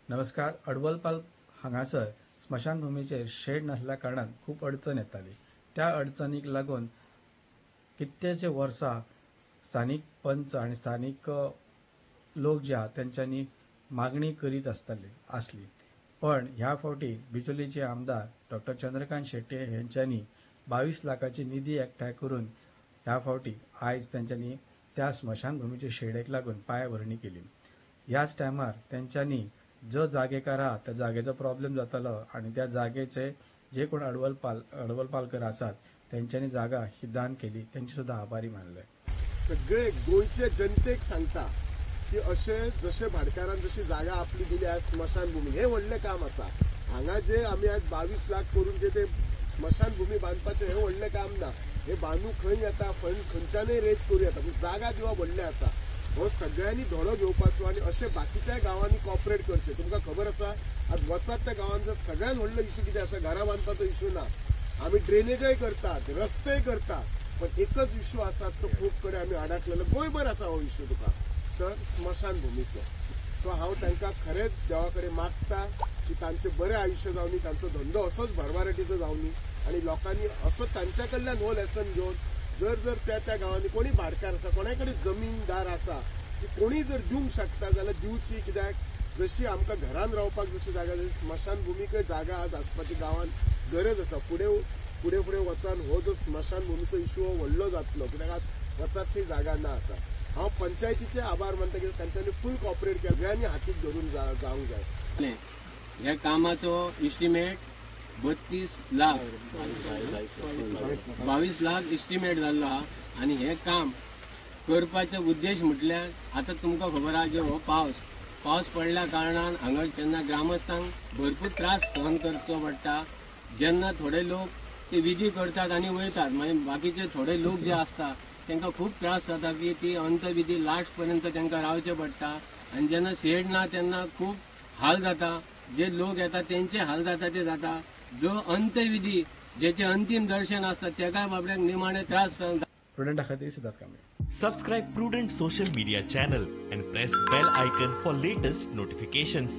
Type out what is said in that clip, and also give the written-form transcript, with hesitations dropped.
नमस्कार. अडवलपाल हांगासर स्मशानभुमीचेर शेड नासल्या कारणान खूब अडचण येताली. त्या अडचणीक लागून कितलेशे वर्सां स्थानीक पंच आनी स्थानीक लोक जे आहा तेंच्यांनी मागणी करीत आसताली आसली. पण ह्या फावटी बिचोलीचे आमदार डॉक्टर चंद्रकांत शेट्ये हेंच्यांनी 22 लाखाची निधी एकठांय करून ह्या फावटी आयज तेंच्यांनी त्या स्मशानभुमीचे शेडेक लागून पांयभरणी केली. ह्याच टायमार तेंच्यांनी जो जागेकार आहा त्या जागेचो प्रॉब्लेम जातालो आनी त्या जागेचे जे कोण अडवलपालकर आसात तेंच्यांनी जागा ही दान केली, तेंचे सुद्दां आभारी मानले. सगळे गोंयचे जनतेक सांगता की अशें जशें भाटकारान जशी जागा आपली दिली आज स्मशानभूमी, हें व्हडलें काम आसा. हांगा जे आमी आज 22 लाख करून जे ते स्मशानभूमी बांदपाचें हें व्हडलें काम ना. हे बांदू खंय येता, फंड खंयच्यानय रेज करूं येता, पूण जागा दिवप व्हडलें आसा. हो सगळ्यांनी धडो घेवपाचो आनी अशें बाकीच्याय गांवांनी कॉपरेट करचें. तुमकां खबर आसा आज वचात त्या गांवांचो सगळ्यान व्हडलो इशू कितें आसा, घरां बांदपाचो इशू ना. आमी ड्रेनेजय करतात, रस्तेय करतात, पण एकच इशू आसा तो खूब कडेन आमी अडकलेलो, गोंयभर आसा हो इशू तुका, तर स्मशानभुमीचो. सो हांव तांकां खरेंच देवा कडेन मागता की तांचें बरें आयुश्य जावनी, तांचो धंदो असोच भरभराटीचो जावनी आनी लोकांनी असो तांच्या कडल्यान हो लेसन घेवन जर जर त्या त्या गांवांनी कोणी भाटकार आसा, कोणाय कडेन जमीनदार आसा ती कोणी जर दिवंक शकता जाल्यार दिवची. कित्याक जशी आमकां घरान रावपाक जशी जागा, तशी स्मशानभुमीकय जागा आज आसपाची गांवांत गरज आसा. फुडें फुडें फुडें वचान हो जो स्मशानभुमीचो इशू हो व्हडलो जातलो, कित्याक आज वचात थंय जागा ना आसा. हांव पंचायतीचे आभार मानता कित्याक तांच्यांनी फूल कॉपरेट केलें, सगळ्यांनी हातीक धरून जावंक जाय. ह्या कामाचो इस्टिमेट 32 लाख 22 लाख इस्टिमेट जाल्लो आहा आनी हें काम करपाचो उद्देश म्हटल्यार आतां तुमकां खबर आहा की हो पावस पडल्या कारणान हांगा तेन्ना ग्रामस्थांक भरपूर त्रास सहन करचो पडटा. जेन्ना थोडे लोक ते विधी करतात आनी वयतात, मागीर बाकीचे थोडे लोक जे आसता तांकां खूब त्रास जाता की ती अंतविधी लास्ट पर्यंत तांकां रावचें पडटा आनी जेन्ना शेड ना तेन्ना खूब हाल जाता. जे लोक येता तेंचे हाल जाता ते जाता, जो अंत्यविधी जेचे अंतीम दर्शन आसता तेकाय बाबड्याक निमाणे त्रास. प्रुडंटा खातीर Siddharth Kamble. Subscribe Prudent social media channel and press bell icon for latest notifications.